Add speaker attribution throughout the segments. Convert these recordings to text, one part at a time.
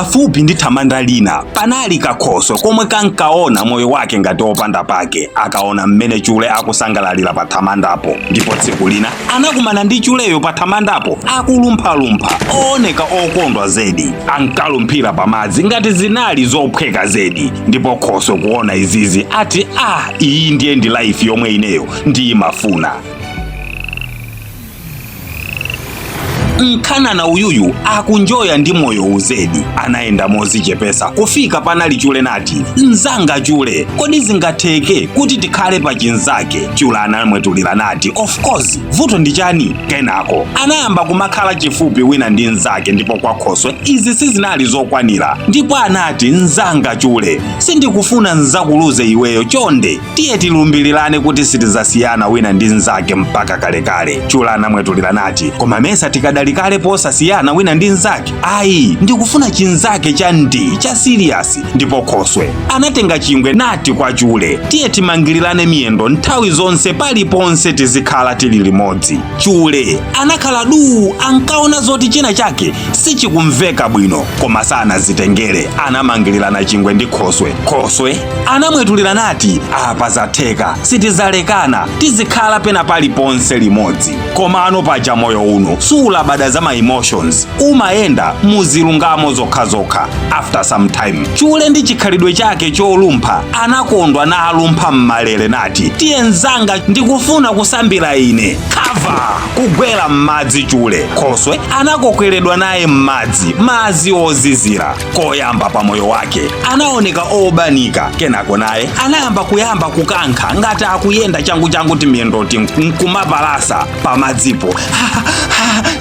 Speaker 1: Pafupi ndi thamanda lina panali kakhoswe komwe kankaona moyo wake ngati opanda pake akaona mmene chule akusangalalira pa thamandapo. Ndipo tsiku lina anakumana ndi chuleyo pa thamandapo akulumphalumpha, ooneka okondwa zedi. Ankalumphira pamadzi ngati zinali zophweka zedi. Ndipo khoswe kuona izizi ati, "Ah, iyi ndiye ndi life yomwe ineyo ndimafuna." Mkhanana uyuyu akunjoya ndi moyo uzedi. Anayenda mozichepesa kufika panali chule nati, "Mzanga chule, kodi zingatheke kuti tikhale pa chinzake?" Chule anamwetulira nati, "Of course, vuto ndi chani?" Kenako anayamba kumakhala chifupi wina ndi mnzake, ndipo kwa khoswe izi sizinali zokwanira, ndipo anati, "Mzanga chule, sindikufuna nzakuluze iweyo, chonde tiye tilumbirirane kuti sitizasiyana wina ndi mnzake mpaka kalekale." Chule anamwetulira nati, "Koma mesa tikadali kale posasiyana wina ndi mnzake?" "Ayi, ndikufuna chinzake cha ndi cha serious." Ndipo khoswe anatenga chingwe nati kwa chule, "Tiye timangilirane miyendo nthawi zonse, paliponse tizikhala tili limodzi." Chule anakhala duu, ankaona zoti china chake sichikumveka bwino, koma sanazitengere. Anamangilirana chingwe ndi khoswe. Khoswe anamwetulira nati, "Apa zatheka, sitizalekana, tizikhala pena paliponse limodzi." Komano paja moyo uno suulabada za ma emotions, umayenda muzilungamo zokhazokha. After some time, chule ndi chikhalidwe chake cholumpha anakondwa nalumpha mmalere nati, "Tiye mzanga, ndikufuna kusambira ine." Khava kugwera m'madzi chule. Khoswe anakokeredwa naye m'madzi, madzi ozizira. Koyamba pa moyo wake anaoneka obanika. Kenako naye anayamba kuyamba kukankha ngati akuyenda changu changu, timiyendoti nkumapalasa pamadzipo.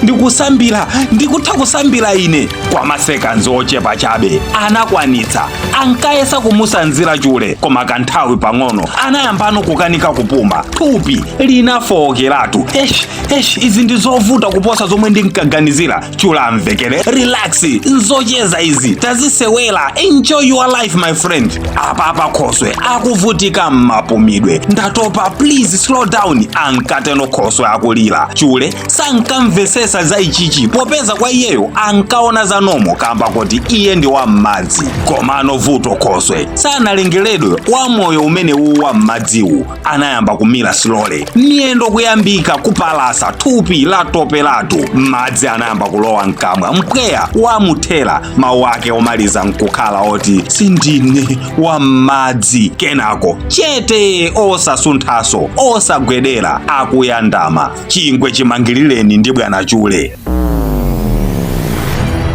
Speaker 1: "Ndikusambira, ndikutha kusambira ine." Kwa masekanzi ochepa chabe anakwanitsa. Ankayesa kumusanzira chule, koma kanthawi pang'ono anayambano kukanika kupuma, thupi linafowokeratu. "Esh, esh, izi ndi zovuta kuposa zomwe ndinkaganizira." Chule amvekere, "Relax, nzocheza izi, tazisewera, enjoy your life, my friend." Apapa khoswe akuvutika mmapumidwe. "Ndatopa, please slow down," ankateno khoswe akulira. Chule sankamvesesa za ichichi, popeza kwa iyeyo ankaona za normal, kamba kuti iye ndi wa m'madzi. Komano vuto, khoswe sanalengeredwe wa moyo umene uwu wa m'madziwu. Anayamba kumira slowly, miyendo kuyambika kupalasa, thupi latoperatu, madzi anayamba kulowa mkamwa, mpweya wamuthera. Mawu ake omaliza nkukhala oti, "Sindine wa m'madzi." Kenako chete, osasunthaso, osagwedera, akuyandama. Chingwe chimangilireni ndi bwana chule.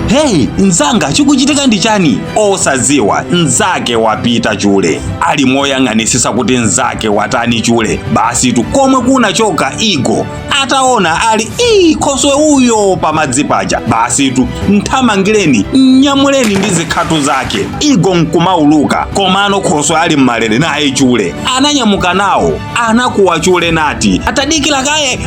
Speaker 1: "Hey mzanga, chikuchitika ndi chani?" Osadziwa mzake wapita. Chule ali moyang'anisisa kuti mzake watani. Chule basi tu, komwe kunachoka eagle ataona ali ii, khoswe uyo pamadzi paja, basi tu, nthamangireni, mnyamuleni ndi zikhatu zake. Eagle nkumauluka, komano khoswe ali mmalere naye chule ananyamuka nawo. Anakuwa chule nati, "Atadikira kaye,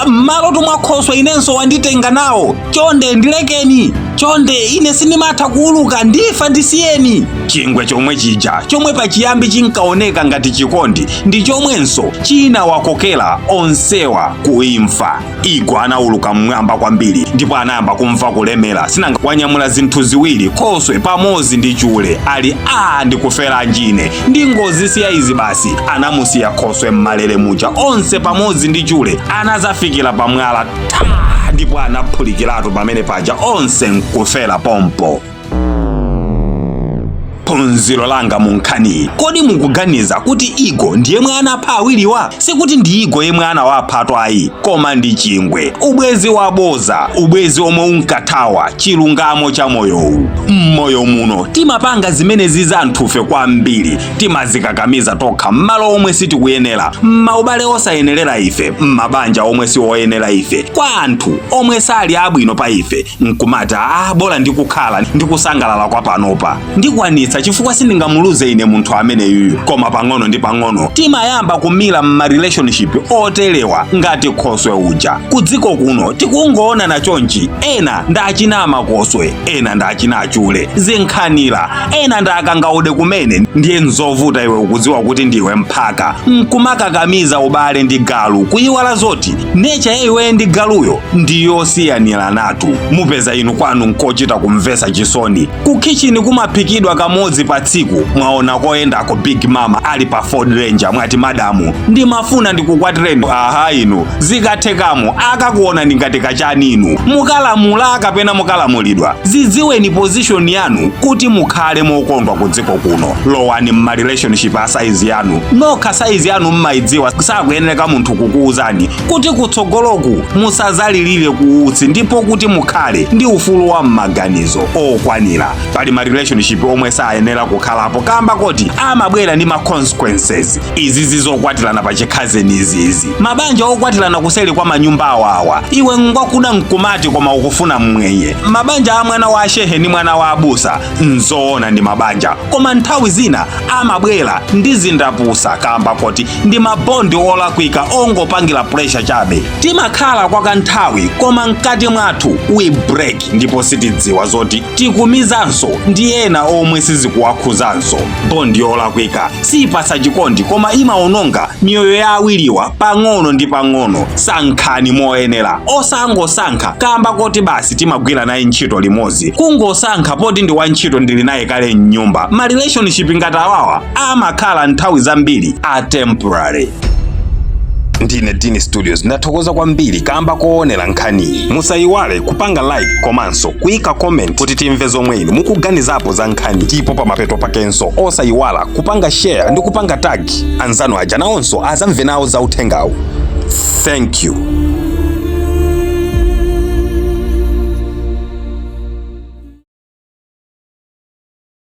Speaker 1: m'malo tomwa khoswe inenso wanditenga nawo, chonde ndilekeni, chonde, ine sindimatha kuuluka, ndifa, ndisiyeni." Chingwe chomwe chija chomwe pachiyambi chinkaoneka ngati chikondi ndi chomwenso chinawakokera onsewa kuimfa. Eagle anauluka mmwamba kwambiri ndipo anayamba kumva kulemera, sinanga wanyamula zinthu ziwiri, khoswe pamodzi ndi chule. Ali, "A, ndikufera njine, ndingozisiya izi basi." Anamusiya khoswe mmalere muja, onse pamodzi ndi chule anazafikira pamwala ta, ndipo anaphulikiratu pamene paja, onse nkufera pompo. Phunziro langa mu nkhaniyi: kodi mukuganiza kuti eagle ndiyemwe anapha awiriwa? Sikuti ndi eagle yemwe anawaphatu ayi, koma ndi chingwe, ubwezi waboza, ubwezi omwe unkathawa chilungamo cha moyowu. Mmoyo muno timapanga zimenezi za anthufe kwambiri, timazikakamiza tokha m'malo omwe sitikuyenera, m'maubale osayenerera ife, m'mabanja omwe siwoyenera ife, kwa anthu omwe sali abwino pa ife, nkumati, "Ah, bola ndikukhala ndikusangalala kwa panopa, ndikwanitsa." Ndikwanitsa chifukwa sindingamuluze ine munthu amene yuyu. Koma pang'ono ndi pang'ono timayamba kumira m'ma relationship otelewa ngati khoswe uja. Ku dziko kuno tikungoonana chonchi, ena ndi achina amakoswe, ena ndi achina achule zinkhanira, ena ndi akangaude kumene. Ndiye nzovuta iwe ukudziwa kuti ndiwe mphaka nkumakakamiza ubale ndi galu, kuyiwala zoti nature ya iwe ndi galuyo ndiyosiyaniratu. Mupeza inu kwanu nkochita kumvesa chisoni, ku kitchen kumaphikidwa kamodzi pa tsiku. Mwaona koyendako big mama ali pa Ford Ranger, mwati, "Madamu, ndimafuna ndikukwatireni." Aha, inu zikathekamo akakuona ngati kachani? Inu mukalamula kapena mukalamulidwa? Zidziweni position yanu kuti mukhale mokondwa ku dziko kuno. Lowani mma relationship a size yanu nokha. Size yanu mmayidziwa, sakuyenereka munthu kukuwuzani kuti kutsogoloku musazalilire kuutsi, ndipo kuti mukhale ndi ufulu wa m'maganizo okwanira. Pali ma relationship omwe sayenera kukhalapo kamba koti amabwera ndi ma consequences. Izi zizokwatirana pa chikhazeni, izizi mabanja okwatirana kuseri kwa manyumba awawa, iwe ngwakuda nkumati koma ukufuna mmwenye. Mabanja a mwana wa ashehe ndi mwana wa abusa, nzoona ndi mabanja, koma nthawi zina amabwera ndi zindapusa kamba koti ndi ma bond olakwika ongopangira pressure chabe. Timakhala kwa kanthawi, koma mkati mwathu we break, ndipo sitidziwa zoti tikumizanso ndi ena omwe sizikuwakhuzanso. Bond yolakwika sipatsa chikondi, koma imaononga miyoyo ya awiriwa pang'ono ndi pang'ono. Sankhani moyenera, osangosankha kamba koti basi timagwira naye ntchito limodzi, kungosankha poti ndi wantchito ndili naye kale mnyumba. Ma relationship ngati awawa amakhala nthawi zambiri a temporary. Ndine Dini Studios, ndathokoza kwambiri kamba koonera nkhaniyi. Musayiwale kupanga like komanso kuyika comment kuti timve zomwe inu mukuganizapo za nkhani. Ndipo pamapeto pakenso osayiwala kupanga share ndi kupanga tag anzanu aja, nawonso azamve nawo za uthengawu. Thank you.